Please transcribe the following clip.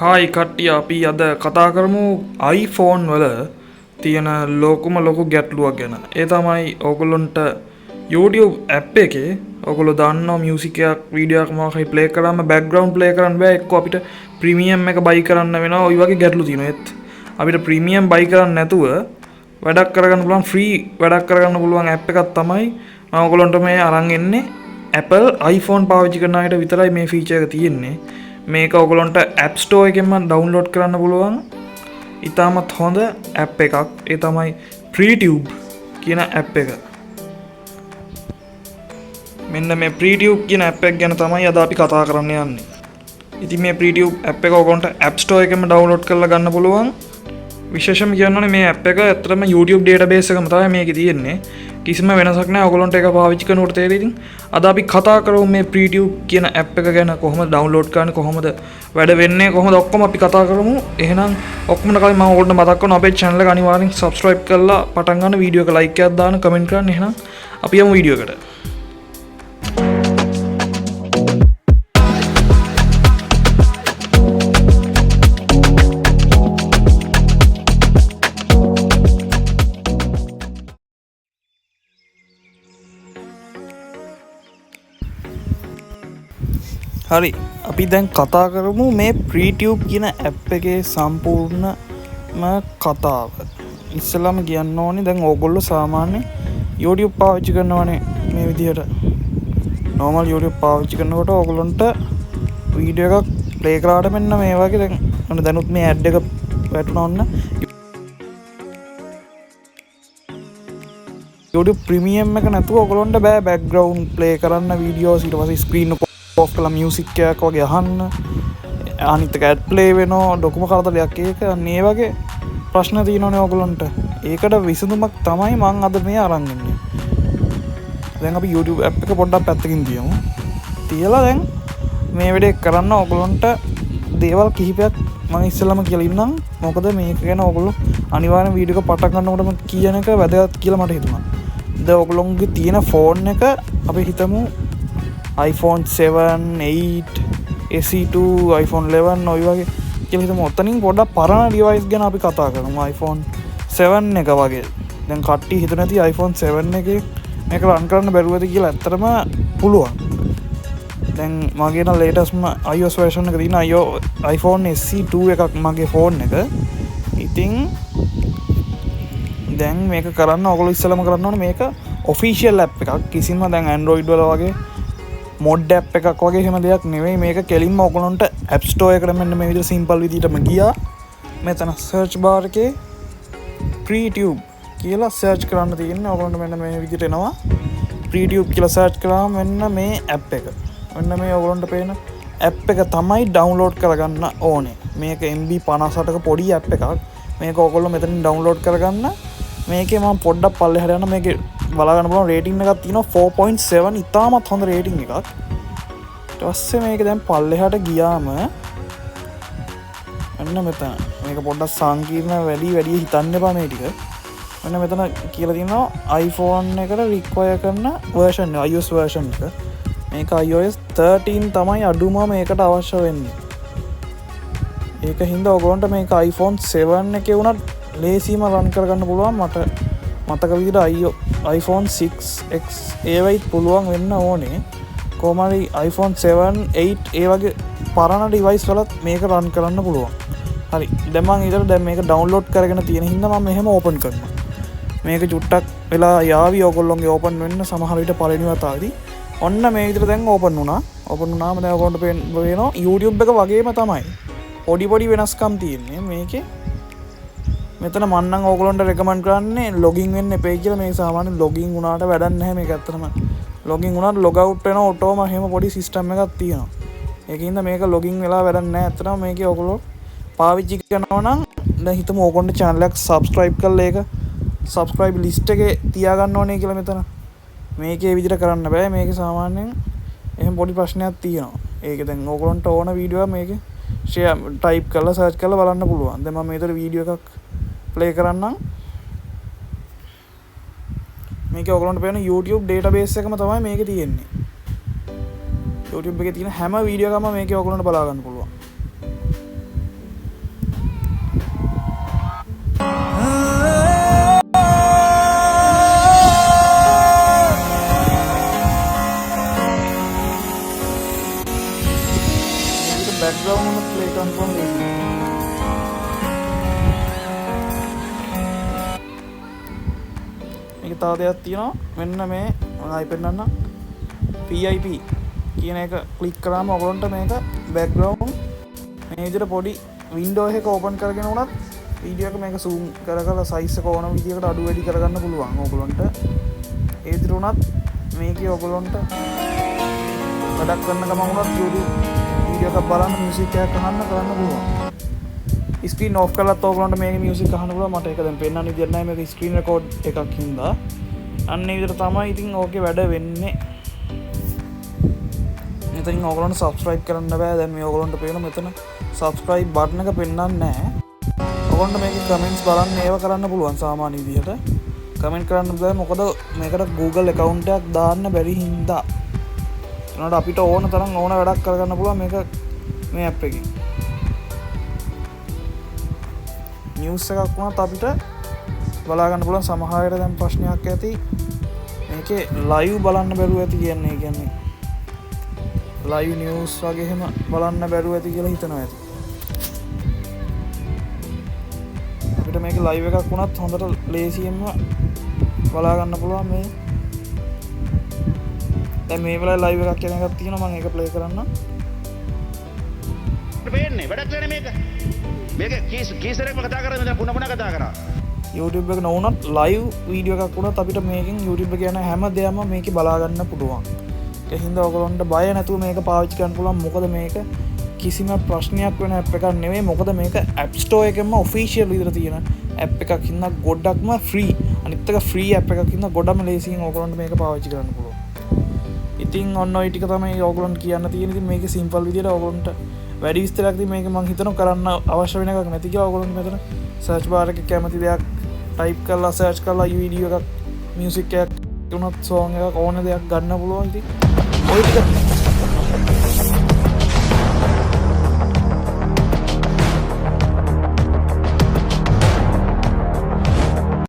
Hi කට්ටිය, අපි අද කතා කරමු iPhone වල තියෙන ලොකුම ලොකු ගැටලුවක් ගැන. ඒ තමයි ඕගොල්ලොන්ට YouTube app එකේ ඔයගොල්ලෝ දන්නවා මියුසික් එකක් වීඩියෝ එකක් මොකක් හරි ප්ලේ කරාම බෑග්ග්‍රවුන්ඩ් ප්ලේ කරන්න බෑ, එක්කෝ අපිට ප්‍රීමියම් එක බයි කරන්න වෙනවා. ඔය වගේ ගැටලු තියෙනවා. ඒත් අපිට ප්‍රීමියම් බයි කරන්න නැතුව වැඩක් කරගන්න පුළුවන්, ෆ්‍රී වැඩක් කරගන්න පුළුවන් ඇප් එකක් තමයි මම ඔයගොල්ලන්ට මේ අරන් එන්නේ. Apple iPhone පාවිච්චි කරන අයට විතරයි මේ ෆීචර් එක තියෙන්නේ. මේක ඔයගොල්ලන්ට App Store එකෙන්ම ඩවුන්ලෝඩ් කරන්න පුළුවන්. ඉතාමත් හොඳ ඇප් එකක්. ඒ තමයි PreTube කියන ඇප් එක. මෙන්න මේ PreTube කියන ඇප් එක ගැන තමයි අද අපි කතා කරන්න යන්නේ. ඉතින් මේ PreTube app එක ඔයගොල්ලන්ට App Store එකෙන්ම ඩවුන්ලෝඩ් කරලා ගන්න පුළුවන්. විශේෂම කියන්න ඕනේ මේ ඇප් එක ඇත්තටම YouTube database එකම තමයි මේකේ තියෙන්නේ. කිසිම වෙනසක් නෑ ඔයගොල්ලන්ට ඒක පාවිච්චි කරනකොට තේරෙයි. ඉතින් අද අපි කතා කරමු මේ PreTube කියන ඇප් එක ගැන, කොහොමද ඩවුන්ලෝඩ් කරන්නේ, කොහොමද වැඩ වෙන්නේ, කොහොමද ඔක්කොම අපි කතා කරමු. එහෙනම් ඔක්කොමට කලින් මම ඔයගොල්ලන්ට මතක් කරනවා අපේ channel එක අනිවාර්යෙන් subscribe කරලා පටන් ගන්න, වීඩියෝ එක like එකක් දාන්න, comment කරන්න. එහෙනම් අපි යමු වීඩියෝ එකට. හරි, අපි දැන් කතා කරමු මේ PreTube කියන ඇප් එකේ සම්පූර්ණම කතාව. ඉස්සෙල්ලාම කියන්න ඕනේ දැන් ඕගොල්ලෝ සාමාන්‍ය YouTube පාවිච්චි කරනවානේ මේ විදිහට. නෝමල් YouTube පාවිච්චි කරනකොට ඕගොල්ලන්ට වීඩියෝ එකක් ප්ලේ කරාට මෙන්න මේ වගේ දැන් ඔන්න දැනුත් මේ ඇඩ් එක වැටුණා. ඔන්න YouTube Premium එක නැතුව ඕගොල්ලන්ට බෑ බෑග්ග්‍රවුන්ඩ් ප්ලේ කරන්න වීඩියෝස්, ඊට පස්සේ ස්ක්‍රීන් එක ඔෆ් කරලා මියුසික් එකක් වගේ අහන්න, අනිත් එක ඇඩ් ප්ලේ වෙනවා, ලොකුම කරදරයක් ඒක. අන්න ඒ වගේ ප්‍රශ්න තියෙනවනේ ඕගොල්ලන්ට. ඒකට විසඳුමක් තමයි මං අද මේ අරන් එන්නේ. දැන් අපි YouTube app එක පොඩ්ඩක් පැත්තකින් තියමු. තියලා දැන් මේ වැඩේ කරන්න ඕගොල්ලන්ට දේවල් කිහිපයක් මං ඉස්සෙල්ලාම කියලා ඉන්නම්. මොකද මේක ගැන ඕගොල්ලෝ අනිවාර්යෙන් වීඩියෝ එක පටන් ගන්නකොටම කියන එක වැදගත් කියලා මට හිතුණා. දැන් ඕගොල්ලොන්ගේ තියෙන ෆෝන් එක අපි හිතමු iPhone 7, 8, SE2, iPhone 11 ඔය වගේ කියලා හිතමු. ඔතනින් පොඩ්ඩක් පරණ ඩිවයිස් ගැන අපි කතා කරමු. iPhone 7 එක වගේ. දැන් කට්ටිය හිතන ඇති iPhone 7 එකේ මේක රන් කරන්න බැරුවද කියලා. ඇත්තටම පුළුවන්. දැන් මගේ නම් ලේටස්ට්ම iOS version එක තියෙන iPhone SE2 එකක් මගේ ෆෝන් එක. ඉතින් දැන් මේක කරන්න ඔයගොල්ලෝ ඉස්සෙල්ලාම කරන්න ඕනේ මේක ඔෆිෂියල් ඇප් එකක්. කිසිම දැන් Android වල වගේ මොඩ් ඇප් එකක් වගේ එහෙම දෙයක් නෙවෙයි. මේක කෙලින්ම ඔයගොල්ලන්ට App Store එකට මෙන්න මේ විදිහට සිම්පල් විදිහටම ගියා. මෙතන සර්ච් බාර් එකේ PreTube කියලා සර්ච් කරන්න තියෙන්නේ. ඔයගොල්ලන්ට මෙන්න මේ විදිහට එනවා. PreTube කියලා සර්ච් කරාම මෙන්න මේ ඇප් එක. මෙන්න මේ ඔයගොල්ලන්ට පේන ඇප් එක තමයි ඩවුන්ලෝඩ් කරගන්න ඕනේ. මේක MB 58ක පොඩි ඇප් එකක්. මේක ඔයගොල්ලෝ මෙතනින් ඩවුන්ලෝඩ් කරගන්න. මේකේ මම පොඩ්ඩක් පල්ලෙහාට යන්න මේකේ බලා ගන්න පුළුවන් රේටින් එකක් තියෙනවා 4.7. ඉතාමත් හොඳ රේටින් එකක්. ඊට පස්සේ මේක දැන් පල්ලෙහාට ගියාම මෙන්න මෙතන මේක පොඩ්ඩක් සංකීර්ණ වැඩි වැඩි හිතන්න එපා මේ ටික. මෙන්න මෙතන කියලා තියෙනවා iPhone එකට රික්වයර් කරන වර්ෂන් එක, iOS version එක. මේක iOS 13 තමයි අඩුම මේකට අවශ්‍ය වෙන්නේ. ඒක හින්දා ඔයගොල්ලන්ට මේක iPhone 7 එකේ වුණත් ලේසියම රන් කරගන්න පුළුවන්. මට මතක විදිහට iPhone 6X ඒවයිත් පුළුවන් වෙන්න ඕනේ. කොහොම හරි iPhone 7, 8 ඒ වගේ පරණ ඩිවයිස් වලත් මේක රන් කරන්න පුළුවන්. හරි, දැන් මං ඊළඟට දැන් මේක ඩවුන්ලෝඩ් කරගෙන තියෙන හින්දා මම මෙහෙම ඕපන් කරනවා. මේක චුට්ටක් වෙලා යාවි ඔයගොල්ලොන්ගේ ඕපන් වෙන්න සමහර විට පළවෙනි වතාවේදී. ඔන්න මේ විදිහට දැන් ඕපන් වුණා. ඕපන් වුණාම දැන් ඔයගොල්ලන්ට පේනවා YouTube එක වගේම තමයි. පොඩි පොඩි වෙනස්කම් තියෙන්නේ මේකේ. මෙතන මං නම් ඕගොල්ලන්ට රෙකමන්ඩ් කරන්නේ ලොගින් වෙන්න එපේ කියලා. මේක සාමාන්‍යයෙන් ලොගින් වුණාට වැඩක් නැහැ. මේක ඇත්තටම ලොගින් වුණාට ලොග් අවුට් වෙනවා ඔටෝම. එහෙම පොඩි සිස්ටම් එකක් තියෙනවා. ඒකින්ද මේක ලොගින් වෙලා වැඩක් නැහැ. ඇත්තටම මේකේ ඔයගොල්ලෝ පාවිච්චි කරනවා නම් දැන් හිතමු ඕගොල්ලන්ට චැනල් එකක් සබ්ස්ක්‍රයිබ් කරලා ඒක සබ්ස්ක්‍රයිබ් ලිස්ට් එකේ තියාගන්න ඕනේ කියලා මෙතන. මේකේ විදිහට කරන්න බෑ. මේකේ සාමාන්‍යයෙන් එහෙම පොඩි ප්‍රශ්නයක් තියෙනවා. ඒක දැන් ඕගොල්ලන්ට ඕන වීඩියෝ එකක් මේකේ ෂෙයා ටයිප් කරලා සර්ච් කරලා බලන්න පුළුවන්. දැන් මම මේතර වීඩියෝ එකක් ප්ලේ කරන්නම්. මේකේ ඔයගොල්ලන්ට පේන YouTube database එකම තමයි මේකේ තියෙන්නේ. YouTube එකේ තියෙන හැම වීඩියෝ එකක්ම මේකේ ඔයගොල්ලන්ට බලා ගන්න පුළුවන්. ප්ලේ කරන්න පුළුවන් ලේසියෙන්. මේක තව දෙයක් තියෙනවා. මෙන්න මේ මම ආයි පෙන්නන්නම්. PIP කියන එක ක්ලික් කරාම ඔයගොල්ලන්ට මේක බෑග්ග්‍රවුන්ඩ් මේ විදිහට පොඩි වින්ඩෝ එකක ඕපන් කරගෙන වුණත් වීඩියෝ එක මේක සූම් කර කර සයිස් එක ඕන විදිහකට අඩු වැඩි කරගන්න පුළුවන් ඔයගොල්ලන්ට. ඒ විදිහට වුණත් මේකේ ඔයගොල්ලන්ට වැඩක් කරන ගමන් වුණත් YouTube video එකක් බලන්න, මියුසික් එකක් අහන්න කරන්න පුළුවන්. ස්ක්‍රීන් ඔෆ් කරලත් ඔයගොල්ලන්ට මේකේ මියුසික් අහන්න පුළුවන්. මට ඒක දැන් පෙන්වන්න විදියක් නැහැ, මේක ස්ක්‍රීන් රෙකෝඩ් එකක් හින්දා. අන්න ඒ විදිහට තමයි ඉතින් ඕකේ වැඩ වෙන්නේ. මෙතනින් ඔයගොල්ලන්ට සබ්ස්ක්‍රයිබ් කරන්න බෑ. දැන් මේ ඔයගොල්ලන්ට පේන මෙතන සබ්ස්ක්‍රයිබ් බටන් එක පෙන්වන්නේ නැහැ. ඔයගොල්ලන්ට මේකේ කමෙන්ට්ස් බලන්න ඒව කරන්න පුළුවන් සාමාන්‍ය විදිහට. කමෙන්ට් කරන්න බෑ, මොකද මේකට Google account එකක් දාන්න බැරි හින්දා. ඒනට අපිට ඕන තරම් ඕන වැඩක් කරගන්න පුළුවන් මේක මේ ඇප් එකෙන්. නිවුස් එකක් වුණත් අපිට බලා ගන්න පුළුවන්. සමහර අයට දැන් ප්‍රශ්නයක් ඇති මේකේ ලයිව් බලන්න බැරුව ඇති කියන්නේ, ඒ කියන්නේ ලයිව් නිවුස් වගේ එහෙම බලන්න බැරුව ඇති කියලා හිතනවා ඇති. අපිට මේක ලයිව් එකක් වුණත් හොඳට ලේසියෙන්ම බලා ගන්න පුළුවන්. මේ දැන් මේ වෙලාවේ ලයිව් එකක් කියන එකක් තියෙනවා, මම ඒක ප්ලේ කරන්නම්. පේන්නේ වැඩක් නෑ මේක. මේක කීසරෙක්ම කතා කරා, මෙතන පුන පුන කතා කරා. YouTube එක නොවුනත් ලයිව් වීඩියෝ එකක් වුණත් අපිට මේකෙන් YouTube එක යන හැම දෙයක්ම මේකේ බලා ගන්න පුළුවන්. ඒ හින්දා ඔයගොල්ලන්ට බය නැතුව මේක පාවිච්චි කරන්න පුළුවන්. මොකද මේක කිසිම ප්‍රශ්නයක් වෙන ඇප් එකක් නෙමෙයි. මොකද මේක App Store එකෙන්ම ඔෆිෂියල් විදිහට තියෙන ඇප් එකක් හින්දා ගොඩක්ම ෆ්‍රී. අනිත් එක ෆ්‍රී ඇප් එකක් හින්දා ගොඩක්ම ලේසියෙන් ඔයගොල්ලන්ට මේක පාවිච්චි කරන්න පුළුවන්. ඉතින් ඔන්න ඔය ටික තමයි ඔයගොල්ලන්ට කියන්න තියෙන්නේ. ඉතින් මේක සිම්පල් විදිහට ඔයගොල්ලන්ට වැඩි විස්තරයක් ඉතින් මේක මං හිතනවා කරන්න අවශ්‍ය වෙන එකක් නැති කියලා. ඔයගොල්ලන්ට මෙතන සර්ච් බාර් එකේ කැමති දෙයක් ටයිප් කරලා සර්ච් කරලා වීඩියෝ එකක්, මියුසික් එකක් වුණත් සෝං එකක් ඕන දෙයක් ගන්න පුළුවන්. ඉතින් ඔය ටික